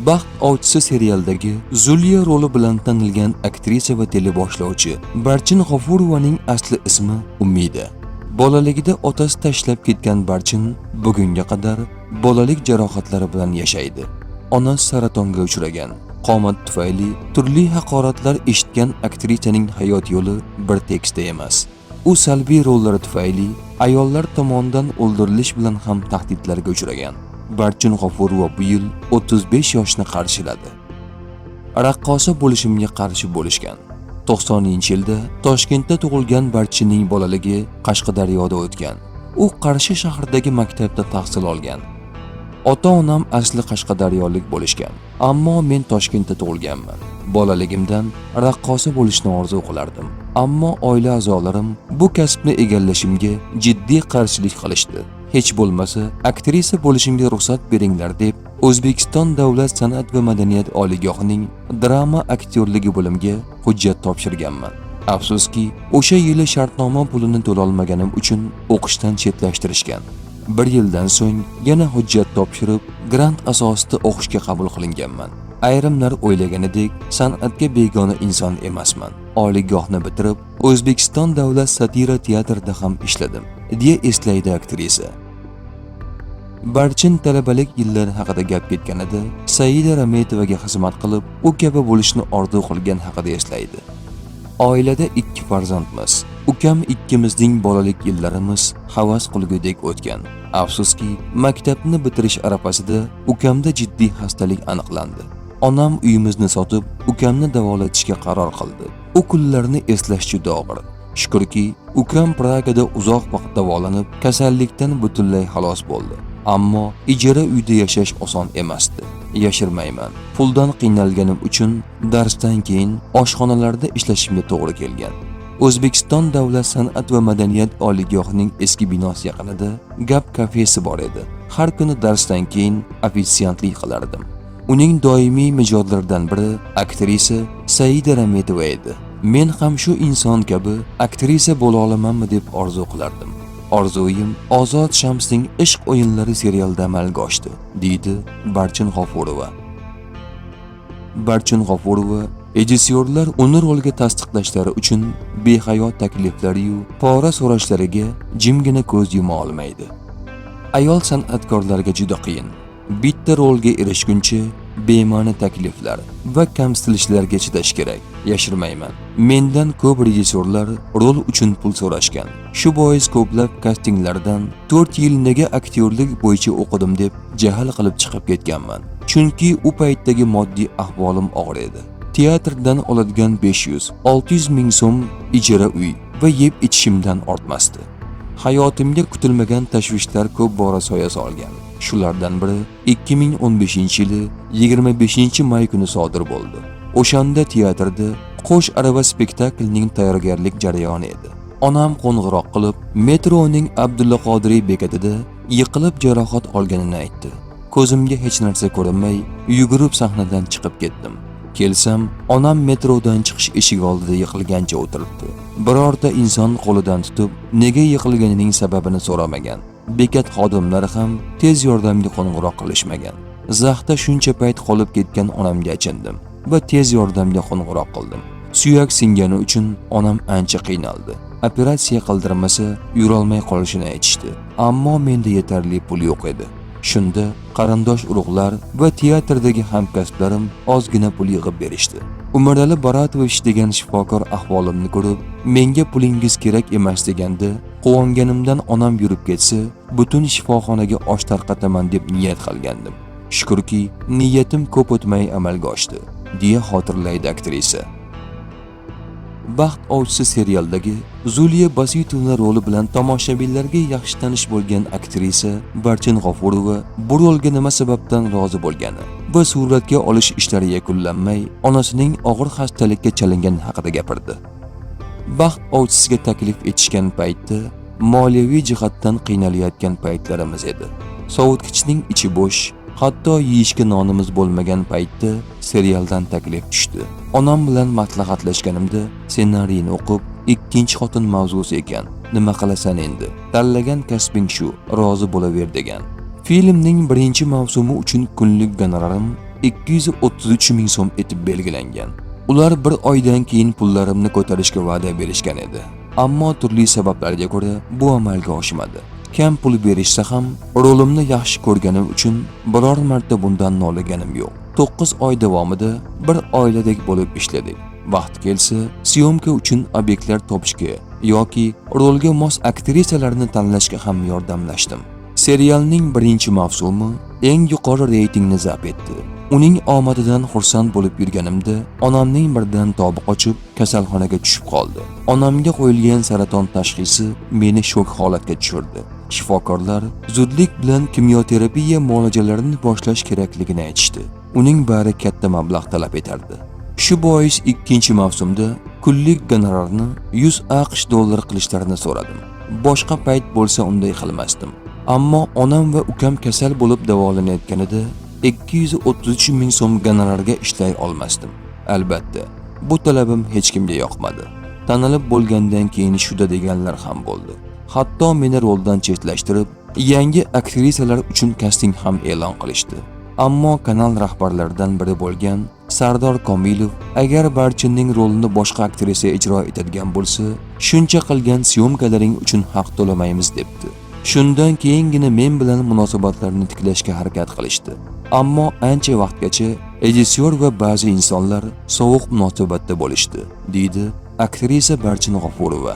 Baxt ovchisi serialidagi Zuliya roli bilan tanilgan aktrisa va teleboshlovchi Barchin G'ofurovaning asli ismi Umida. Bolaligida otasi tashlab ketgan Barchin bugunga qadar bolalik jarohatlari bilan yashaydi. Onasi saratonga uchragan. Qomat tufayli turli haqoratlar eshitgan aktrisaning hayot yo'li bir tekisda emas. U salbiy rollari tufayli ayollar tomonidan o'ldirilish bilan ham tahdidlarga uchragan. Barchin G'ofurova bu yil 35 yoshni qarshiladi. Raqqosa bo'lishimga qarshi bo'lishgan. 90-yilda Toshkentda tug'ilgan Barchinning bolaligi Qashqadaryoda o'tgan. U Qarshi shahridagi maktabda tahsil olgan. Ota-onam asli qashqadaryolik bo'lishgan, ammo men Toshkentda tug'ilganman. Bolaligimdan raqqosa bo'lishni orzu qilardim. Ammo oila a'zolarim bu kasbni egallashimga jiddiy qarshilik qilishdi. Hech bo'lmasa, aktrisa bo'lishimga ruxsat beringlar deb O'zbekiston Davlat san'at va madaniyat oliygohining drama aktyorligi bo'limiga hujjat topshirganman. Afsuski, o'sha yili shartnoma pulini to'lolmaganim uchun o'qishdan chetlashtirishgan. Bir yildan so'ng yana hujjat topshirib, grant asosida o'qishga qabul qilinganman. Ayrimlar o'ylaganidek, san'atga begona inson emasman. Oliygohni bitirib, O'zbekiston Davlat satira teatrida ham ishladim, deya eslaydi aktrisa. Barchin talabalik yillari haqida gap ketganida, Saida Rametovaga xizmat qilib, u kabi bo'lishni orzu qilgan haqida eslaydi. Oilada ikki farzandmiz. Ukam ikkimizning bolalik yillarimiz havas qilgudek o'tgan. Afsuski, maktabni bitirish arafasida ukamda jiddiy xastalik aniqlandi. Onam uyimizni sotib, ukamni davolatishga qaror qildi. U kunlarni eslash juda og'ir. Shukrki, ukam Pragada uzoq vaqt davolanib, kasallikdan butunlay xalos bo'ldi. Ammo ijara uyda yashash oson emasdi. Yashirmayman. Puldan qiynalganim uchun darsdan keyin oshxonalarda ishlashimga to'g'ri kelgan. O'zbekiston Davlat san'at va madaniyat oliygohining eski binosi yaqinida Gap kafesi bor edi. Har kuni darsdan keyin ofitsiantlik qilardim. Uning doimiy mijozlaridan biri aktrisa Saida Rametova edi. Men ham shu inson kabi aktrisa bo'la olamanmi deb orzu qilardim. Orzuyim Ozod Shamsning Ishq o'yinlari serialida amalga oshdi, deydi Barchin G'ofurova. Barchin G'ofurova rejissyorlar uni rolga tasdiqlashlari uchun behayo takliflari-yu pora so'rashlariga jimgina ko'z yuma olmaydi. Ayol san'atkorlarga juda qiyin. Bitta rolga erishguncha bema'ni takliflar va kamsitilishlarga chidash kerak. Yashirmayman. Mendan ko'p rejissyorlar rol uchun pul so'rashgan. Shu bois ko'plab kastinglardan 4 yil nega aktyorlik bo'yicha o'qidim deb jahl qilib chiqib ketganman. Chunki u paytdagi moddiy ahvolim og'ir edi. Teatrdan oladigan 500, 600 ming so'm ijara uy va yeb ichishimdan ortmasdi. Hayotimga kutilmagan tashvishlar ko'p bora soya solgan. Shulardan biri 2015-yili 25-may kuni sodir bo'ldi. O'shanda teatrda Qo'sh arava spektaklining tayyorgarlik jarayoni edi. Onam qo'ng'iroq qilib, metroning Abdulla Qodiriy bekatida yiqilib jarohat olganini aytdi. Ko'zimga hech narsa ko'rinmay, yugurib sahnadan chiqib ketdim. Kelsam, onam metrodan chiqish eshigi oldida yiqilgancha o'tiribdi. Birorta inson qo'lidan tutib, nega yiqilganining sababini so'ramagan. Bekat xodimlari ham tez yordamga qo'ng'iroq qilishmagan. Zaxda shuncha payt qolib ketgan onamga achindim va tez yordamga qo'ng'iroq qildim. Suyak singani uchun onam ancha qiynaldi. Operatsiya qildirmasa, yurolmay qolishini aytishdi. Ammo menda yetarli pul yo'q edi. Shunda qarindosh urug'lar va teatrdagi hamkasblarim ozgina pul yig'ib berishdi. Umarali Baratovich degan shifokor ahvolimni ko'rib, menga pulingiz kerak emas deganda, quvonganimdan onam yurib ketsa, butun shifoxonaga osh tarqataman deb niyat qilgandim. Shukrki, niyatim ko'p o'tmay amalga oshdi, deya xotirlaydi aktrisa. Baxt ovchisi serialidagi Zuliya Bositovna roli bilan tomoshabinlarga yaxshi tanish bo'lgan aktrisa Barchin G'ofurova bu rolga nima sababdan rozi bo'lgani va suratga olish ishlari yakunlanmay onasining og'ir xastalikka chalingani haqida gapirdi. Baxt ovchisiga taklif etishgan paytda moliyaviy jihatdan qiynalayotgan paytlarimiz edi. Sovutgichning ichi bo'sh, hatto yeyishga nonimiz bo'lmagan paytda serialdan taklif tushdi. Onam bilan maslahatlashganimda ssenariyni o'qib, ikkinchi xotin mavzusi ekan. Nima qilasan endi? Tanlagan kasbing shu, rozi bo'laver degan. Filmning birinchi mavsumi uchun kunlik gonorarim 233 ming so'm etib belgilangan. Ular bir oydan keyin pullarimni ko'tarishga va'da berishgan edi. Ammo turli sabablarga ko'ra bu amalga oshmadi. Kam pul berishsa ham rolimni yaxshi ko'rganim uchun biror marta bundan noliganim yo'q. 9 oy davomida bir oiladek bo'lib ishladik. Vaqt kelsa, syomka uchun obyektlar topishga yoki rolga mos aktrisalarni tanlashga ham yordamlashdim. Serialning birinchi mavsumi eng yuqori reytingni zabt etdi. Uning omadidan xursand bo'lib yurganimda onamning birdan tobi qochib kasalxonaga tushib qoldi. Onamga qo'yilgan saraton tashxisi meni shok holatga tushirdi. Shifokorlar zudlik bilan kimyoterapiya muolajalarini boshlash kerakligini aytishdi. Uning bari katta mablag' talab etardi. Shu bois ikkinchi mavsumda kunlik gonorarni 100 AQSh dollari qilishlarini so'radim. Boshqa payt bo'lsa unday qilmasdim. Ammo onam va ukam kasal bo'lib davolanayotganida 233 ming so'm gonorarga ishlay olmasdim. Albatta, bu talabim hech kimga yoqmadi. Tanilib bo'lgandan keyin shuda deganlar ham bo'ldi. Hatto meni roldan chetlashtirib, yangi aktrisalar uchun kasting ham e'lon qilishdi. Ammo kanal rahbarlaridan biri bo'lgan Sardor Komilov agar Barchinning rolini boshqa aktrisa ijro etadigan bo'lsa, shuncha qilgan syomkalaring uchun haq to'lamaymiz debdi. Shundan keyingina men bilan munosabatlarni tiklashga harakat qilishdi. Ammo ancha vaqtgacha rejissyor va ba'zi insonlar sovuq munosabatda bo'lishdi, deydi aktrisa Barchin G'ofurova.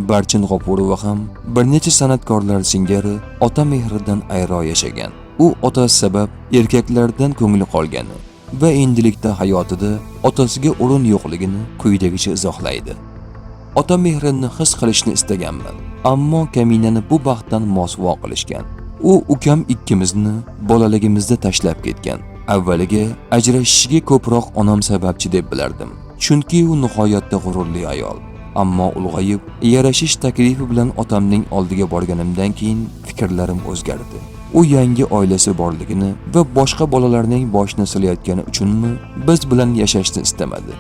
Barchin G'ofurova ham bir necha san'atkorlar singari ota mehridan ayro yashagan. U otasi sabab erkaklardan ko'ngli qolgani va endilikda hayotida otasiga o'rin yo'qligini quyidagicha izohlaydi. Ota mehrini his qilishni istaganman, ammo kaminani bu baxtdan mosuvo qilishgan. U ukam ikkimizni bolaligimizda tashlab ketgan. Avvaliga ajrashishiga ko'proq onam sababchi deb bilardim. Chunki u nihoyatda g'ururli ayol. Ammo ulg'ayib, yarashish taklifi bilan otamning oldiga borganimdan keyin fikrlarim o'zgardi. U yangi oilasi borligini va boshqa bolalarning boshini silayotgani uchunmi biz bilan yashashni istamadi.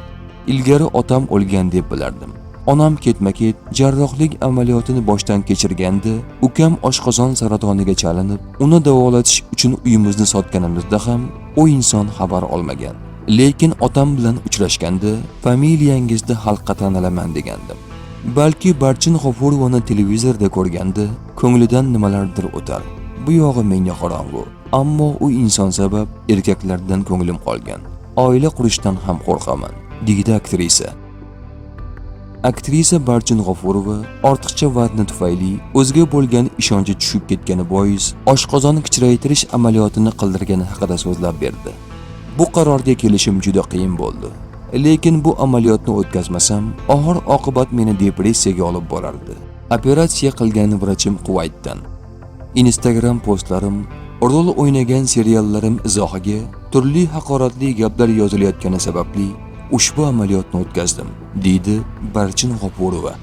Ilgari otam o'lgan deb bilardim. Onam ketma-ket jarrohlik amaliyotini boshdan kechirganda, ukam oshqozon saratoniga chalinib, uni davolatish uchun uyimizni sotganimizda ham u inson xabar olmagan. Lekin otam bilan uchrashganda familiyangizni xalqqa tanilaman degandim. Balki Barchin G'ofurovani televizorda ko'rganda ko'nglidan nimalardir o'tar. Bu yog'i menga qorong'u. Ammo u inson sabab erkaklardan ko'nglim qolgan. Oila qurishdan ham qo'rqaman, deydi aktrisa. Aktrisa Barchin G'ofurova ortiqcha vazni tufayli o'ziga bo'lgan ishonchi tushib ketgani bois oshqozon kichraytirish amaliyotini qildirgani haqida so'zlab berdi. Bu qarorga kelishim juda qiyin bo'ldi. Lekin bu amaliyotni o'tkazmasam, oxir oqibat meni depressiyaga olib borardi. Operatsiya qilgan vrachim Quvaytdan. Instagram postlarim, rol o'ynagan seriallarim izohiga turli haqoratli gaplar yozilayotgani sababli ushbu amaliyotni o'tkazdim, deydi Barchin G'ofurova.